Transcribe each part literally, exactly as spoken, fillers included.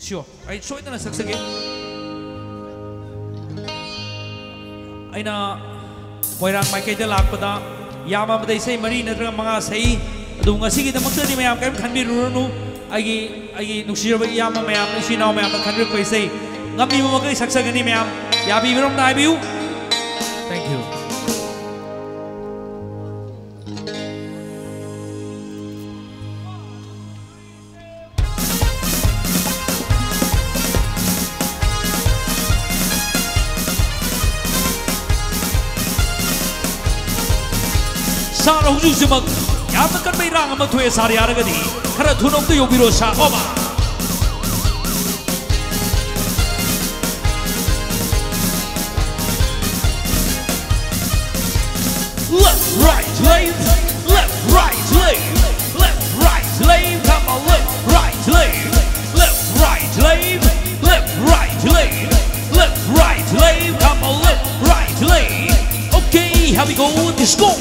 Sure, ꯑꯩ ꯁꯣꯏꯗꯅ ꯁꯛꯆꯒꯦ꯫ ꯑꯩꯅ ꯃꯣꯏꯔꯥꯡ ꯃꯥꯏꯀꯩꯗ ꯂꯥꯛꯄꯗ ꯌꯥꯝꯃꯕꯗ ꯏꯁꯩ ꯃꯔꯤ ꯅꯠꯇ꯭ꯔꯒ ꯃꯉꯥ ꯁꯛꯏ꯫ ꯑꯗꯨꯕꯨ ꯉꯁꯤꯒꯤꯗꯃꯛꯇꯗꯤ ꯃꯌꯥꯝ ꯀꯔꯤꯝ ꯈꯟꯕꯤꯔꯨꯔꯅꯨ꯫ ꯑꯩꯒꯤ, ꯑꯩꯒꯤ ꯅꯨꯡꯁꯤꯔꯕ ꯏꯌꯥꯝꯕ ꯃꯌꯥꯝ, ꯏꯆꯤꯟ ꯏꯅꯥꯎ ꯃꯌꯥꯝꯅ ꯈꯟꯕꯤꯔꯛꯄ ꯏꯁꯩ ꯉꯝꯃꯤꯕ ꯃꯈꯩ ꯁꯛꯆꯒꯅꯤ꯫ ꯃꯌꯥꯝ ꯌꯥꯕꯤꯕꯔꯣꯝꯗ ꯍꯥꯏꯕꯤꯌꯨ꯫ Thank you. ꯁꯥꯔ, ꯍꯧꯖꯤꯛ ꯍꯧꯖꯤꯛꯃꯛ ꯌꯥꯝꯅ ꯀꯟꯕ ꯏꯔꯥꯡ ꯑꯃ ꯊꯣꯛꯑꯦ ꯁꯥꯔ, ꯌꯥꯔꯒꯗꯤ ꯈꯔ ꯊꯨꯅ ꯑꯝꯇ ꯌꯧꯕꯤꯔꯣ ꯁꯥꯔ꯫ ꯑꯣꯃꯥ! Left, right, left, left, right, left, left, right, left, come on, left, right, left, left, right, left, left, right, left, left, right, left, come on, left, right, left. Okay, here we go, disco.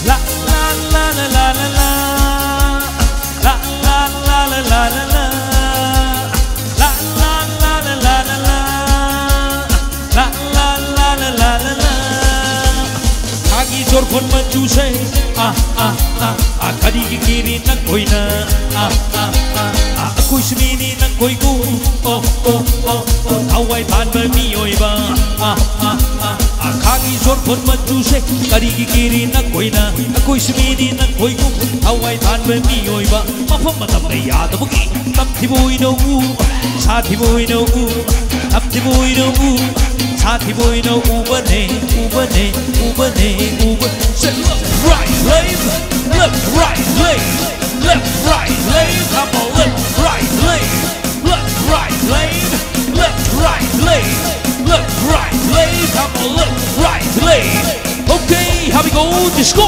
La la la la la la la. La la la la la la la. La la la la la la la. La la la la la la la. ꯊꯥꯒꯤ ꯆꯣꯔꯐꯣꯟ ꯃꯆꯨꯁꯦ, ꯑꯥ, ꯑꯥ, ꯑꯥ, ꯑꯥ, ꯀꯔꯤꯒꯤ carry ꯅꯈꯣꯏꯅ? ꯑꯥ, ꯑꯥ, ꯑꯥ, ꯑꯥ, ꯑꯩꯈꯣꯏꯁꯨ ꯃꯤꯅꯤ ꯅꯈꯣꯏꯒꯨꯝ꯫ ꯑꯣ, ꯑꯣ, ꯑꯣ, ꯑꯣ, ꯊꯋꯥꯏ ꯄꯥꯟꯕ ꯃꯤꯑꯣꯏꯕ꯫ ꯑꯥ, ꯑꯥ, ꯑꯥ, ꯑꯥ, ꯈꯥꯒꯤ ꯆꯣꯔꯐꯣꯟ ꯃꯆꯨꯁꯦ, ꯀꯔꯤꯒꯤ ꯀꯦꯔꯤ ꯅꯈꯣꯏꯅ? ꯑꯩꯈꯣꯏꯁꯨ ꯃꯤꯅꯤ ꯅꯈꯣꯏꯒꯨꯝ꯫ ꯊꯋꯥꯏ ꯄꯥꯟꯕ ꯃꯤꯑꯣꯏꯕ꯫ ꯃꯐꯝ ꯃꯇꯝꯗ ꯌꯥꯗꯕꯒꯤ ꯇꯝꯊꯤꯕ ꯑꯣꯏꯅ ꯎ, ꯁꯥꯊꯤꯕ ꯑꯣꯏꯅ ꯎ, ꯇꯝꯊꯤꯕ ꯑꯣꯏꯅ ꯎ, ꯁꯥꯊꯤꯕ ꯑꯣꯏꯅ ꯎꯕꯅꯦ, ꯎꯕꯅꯦ, ꯎꯕꯅꯦ, ꯎꯕ-, Say left, right, left, left, right, left, left, right, left, come on, left, right, left, left, right, left, left, right, left, left, right, left, come on, left, right, left. Okay, here we go, disco.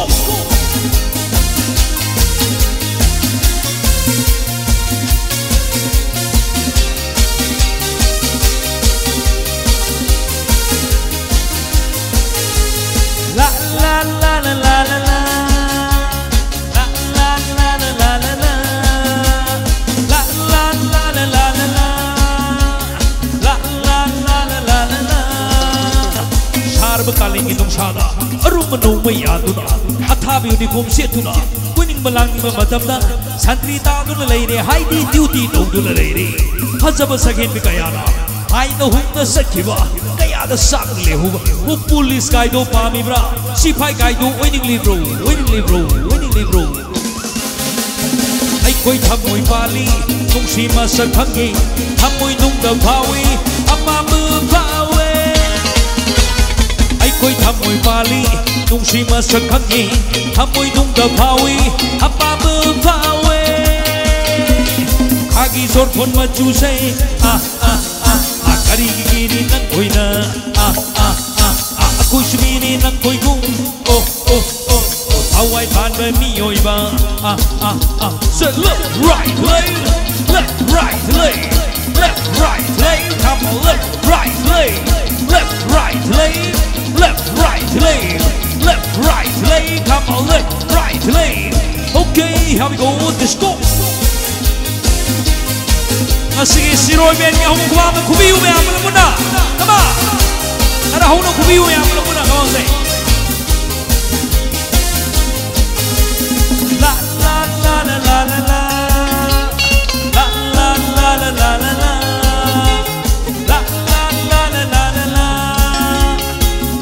ꯀꯥꯂꯦꯟꯒꯤ ꯅꯨꯡꯁꯥꯗ ꯑꯔꯨꯝꯕ ꯅꯣꯡꯃꯩ ꯌꯥꯟꯗꯨꯅ, ꯑꯊꯥꯕ uniform ꯁꯦꯠꯇꯨꯅ, ꯀꯣꯏꯅꯤꯡꯕ ꯂꯥꯡꯅꯤꯡꯕ ꯃꯇꯝꯗ ꯁꯟꯇ꯭ꯔꯤ ꯇꯥꯗꯨꯅ ꯂꯩꯔꯦ, ꯍꯥꯏꯗꯤ ꯗ꯭ꯌꯨꯇꯤ ꯇꯧꯗꯨꯅ ꯂꯩꯔꯦ꯫ ꯐꯖꯕ ꯁꯛꯍꯦꯟꯕꯤ ꯀꯌꯥꯅ ꯍꯥꯏꯅ ꯍꯨꯝꯅ ꯆꯠꯈꯤꯕ ꯀꯌꯥꯗ ꯆꯥꯛ ꯂꯦꯍꯨꯕ꯫ ꯄꯨꯂꯤꯁ ꯀꯥꯏꯗꯣ ꯄꯥꯝꯃꯤꯕ꯭ꯔꯥ? ꯁꯤꯐꯥꯏ ꯀꯥꯏꯗꯣ ꯑꯣꯏꯅꯤꯡꯂꯤꯕ꯭ꯔꯣ? ꯑꯣꯏꯅꯤꯡꯂꯤꯕ꯭ꯔꯣ? ꯑꯣꯏꯅꯤꯡꯂꯤꯕ꯭ꯔꯣ? ꯑꯩꯈꯣꯏ ꯊꯃꯣꯏ ꯄꯥꯜꯂꯤ, ꯅꯨꯡꯁꯤ ꯃꯁꯛ ꯈꯪꯉꯤ, ꯊꯃꯣꯏ ꯅꯨꯡꯗ ꯐꯥꯎꯏ, ꯑꯄꯥꯝꯕ ꯐꯥꯎꯋꯦ꯫ ꯑꯩꯈꯣꯏ ꯊꯃꯣꯏ ꯄꯥꯜꯂꯤ, ꯅꯨꯡꯁꯤ ꯃꯁꯛ ꯈꯪꯉꯤ, ꯊꯃꯣꯏ ꯅꯨꯡꯗ ꯐꯥꯎꯏ, ꯑꯄꯥꯝꯕ ꯐꯥꯎꯋꯦ꯫ ꯈꯥꯒꯤ ꯁꯣꯔꯊꯣꯟ ꯃꯆꯨꯁꯦ, ꯑꯥ, ꯑꯥ, ꯑꯥ, ꯑꯥ, ꯀꯔꯤꯒꯤ ꯀꯤꯔꯤ ꯅꯪ ꯑꯣꯏꯅ? ꯑꯥ, ꯑꯥ, ꯑꯥ, ꯑꯥ, ꯑꯩꯈꯣꯏꯁꯨ ꯃꯤꯅꯤ ꯅꯪ ꯀꯣꯏꯒꯨꯝ꯫ ꯑꯣ, ꯑꯣ, ꯑꯣ, ꯑꯣ, ꯊꯋꯥꯏ ꯄꯥꯟꯕ ꯃꯤꯑꯣꯏꯕ꯫ ꯑꯥ, ꯑꯥ, ꯑꯥ, say left, right, left, left, right, left, left, right, left, come on, left, right, left, left, right, left, left, right, left, left, right, left, come on, left, right, left. Okay, here we go, let's go. ꯉꯁꯤꯒꯤ ꯁꯤꯔꯣꯏ ꯕꯦꯟꯒꯤ ꯑꯍꯨꯝ ꯈꯨꯕꯥꯛꯇ ꯈꯨꯕꯤꯌꯨ ꯃꯌꯥꯝ ꯄꯨꯂꯞ ꯄꯨꯟꯅ꯫ Come on. ꯈꯔ ꯍꯧꯅ ꯈꯨꯕꯤꯌꯨ ꯃꯌꯥꯝ ꯄꯨꯂꯞ ꯄꯨꯟꯅ꯫ Come on, say. La, la, la, la, la, la, la. La, la, la, la, la, la, la. La, la, la, la, la, la, la.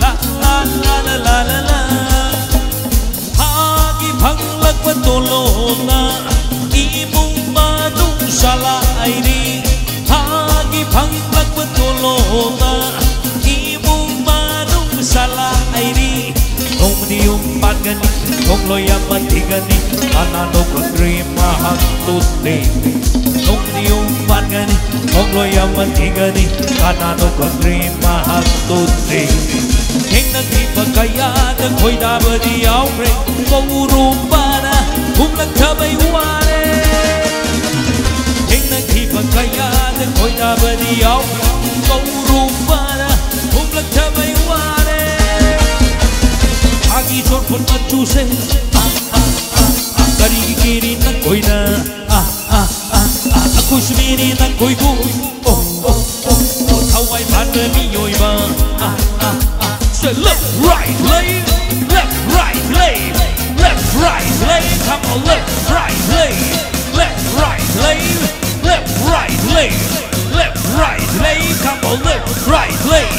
La, la, la, la, la, la, la. ꯊꯥꯒꯤ ꯐꯪꯂꯛꯄ ꯇꯣꯂꯣꯞꯅ ꯏꯃꯨꯡ ꯃꯅꯨꯡ ꯆꯂꯥꯏꯔꯤ꯫ ꯊꯥꯒꯤ ꯐꯪꯂꯛꯄ ꯇꯣꯂꯣꯞꯅ ꯏꯃꯨꯡ ꯃꯅꯨꯡ ꯆꯂꯥꯏꯔꯤ꯫ ꯅꯣꯡꯃꯗꯤ ꯌꯨꯝ ꯄꯥꯟꯒꯅꯤ, ꯈꯣꯡꯂꯣꯏ ꯑꯃ ꯊꯤꯒꯅꯤ, ꯀꯅꯥꯅꯣ ꯈꯪꯗ꯭ꯔꯤ ꯃꯍꯥꯛꯇꯨꯗꯤ꯫ ꯅꯣꯡꯃꯗꯤ ꯌꯨꯝ ꯄꯥꯟꯒꯅꯤ, ꯈꯣꯡꯂꯣꯏ ꯑꯃ ꯊꯤꯒꯅꯤ, ꯀꯅꯥꯅꯣ ꯈꯪꯗ꯭ꯔꯤ ꯃꯍꯥꯛꯇꯨꯗꯤ꯫ ꯊꯦꯡꯅꯈꯤꯕ ꯀꯌꯥꯗ ꯈꯣꯏꯗꯥꯕꯗꯤ ꯌꯥꯎꯈ꯭ꯔꯦ, ꯀꯧꯔꯨꯕꯅ ꯍꯨꯝꯂꯛꯊꯕꯩ ꯋꯥꯔꯦ꯫ ꯊꯦꯡꯅꯈꯤꯕ ꯀꯌꯥꯗ ꯈꯣꯏꯗꯥꯕꯗꯤ ꯌꯥꯎꯈ꯭ꯔꯦ, ꯀꯧꯔꯨꯕꯅ ꯍꯨꯝꯂꯛꯊꯕꯩ ꯋꯥꯔꯦ꯫ ꯊꯥꯒꯤ ꯁꯣꯔꯐꯨꯟ ꯃꯆꯨꯁꯦ, ꯑꯥ, ꯑꯥ, ꯑꯥ, ꯑꯥ, ꯀꯔꯤꯒꯤ ꯀꯤꯔꯤ ꯅꯪ ꯑꯣꯏꯅ? ꯑꯥ, ꯑꯥ, ꯑꯥ, ꯑꯥ, ꯑꯩꯈꯣꯏꯁꯨ ꯃꯤꯅꯤ ꯅꯪ ꯀꯣꯏꯒꯨꯝ꯫ ꯑꯣ, ꯑꯣ, ꯑꯣ, ꯑꯣ, ꯊꯋꯥꯏ ꯄꯥꯟꯕ ꯃꯤꯑꯣꯏꯕ꯫ ꯑꯥ, ꯑꯥ, ꯑꯥ, say Come on, left, right, left, left, right, left, left, right, left, left, right, left. Come on, left, right, left.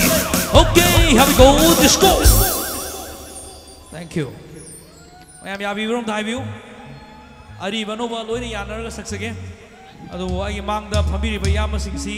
Okay, here we go. Disco. Thank you. ꯃꯌꯥꯝ ꯌꯥꯕꯤꯕ꯭ꯔꯣ? ꯑꯝꯇ ꯍꯥꯏꯕꯤꯌꯨ꯫ ꯑꯔꯤꯕ ꯑꯅꯧꯕ ꯂꯣꯏꯅ ꯌꯥꯅꯔꯒ ꯁꯛꯆꯒꯦ꯫ ꯑꯗꯨꯕꯨ ꯑꯩꯒꯤ ꯃꯥꯡꯗ ꯐꯝꯕꯤꯔꯤꯕ ꯏꯌꯥꯝꯕꯁꯤꯡꯁꯤ